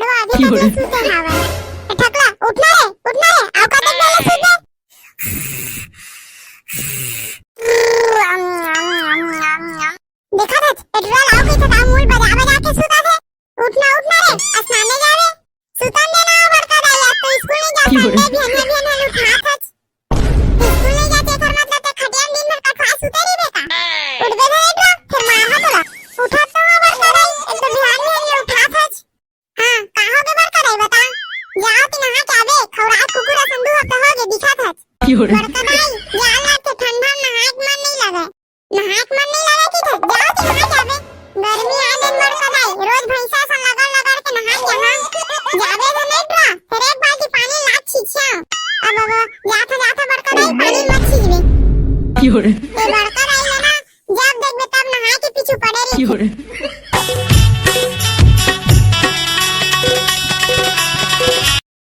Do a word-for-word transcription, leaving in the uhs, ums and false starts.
तो अभी तक ले सुते हवय। ए ठकला, उठना रे, उठना रे, अउ कतेक देर ले सुते? देखत हच, ए टुरा ल अउ कहिथे त मुड़ बजा बजा के सुता थे। उठना, उठना रे, स्नाने जावे। सुतन देना बड़का दाई, आज तो स्कूल नहीं जा, संडे बिहनिया बिहनिया उठात हच। स्कूल नहीं जाते, एकर मतलब ते खटिया में दिन भर कठवा सुते रहिबे का? उठबे तो एक बार, फिर मारहा तोला। उठत तो हो बड़का दाई, एक तो बिहान में ये उठात हच। हाँ, का हो गे बड़का दाई बता? जाओ ती नहा के आबे, खौरात कुकुर असन दू हफ्ता हो गे दिखत हच। बड़का दाई, जान लागथे ठंडा में नहाए के मन नहीं लगे। नहाए के मन नहीं लगे कि थे, जाओ ती नहा के आबे। गर्मी आ दिन बड़का दाई, रोज भैंसा असन लगड़ लगड़ के नहा के यहाँ जाबे तो नहीं टुरा, फिर एक बाल्टी पानी लात छिछिया। अब, अब, जाथा, जाथा बड़का दाई, पानी मत छिछबे। ए बड़का दाई ले ना, जब देखबे तब नहाए के पीछू पड़े रहिथे।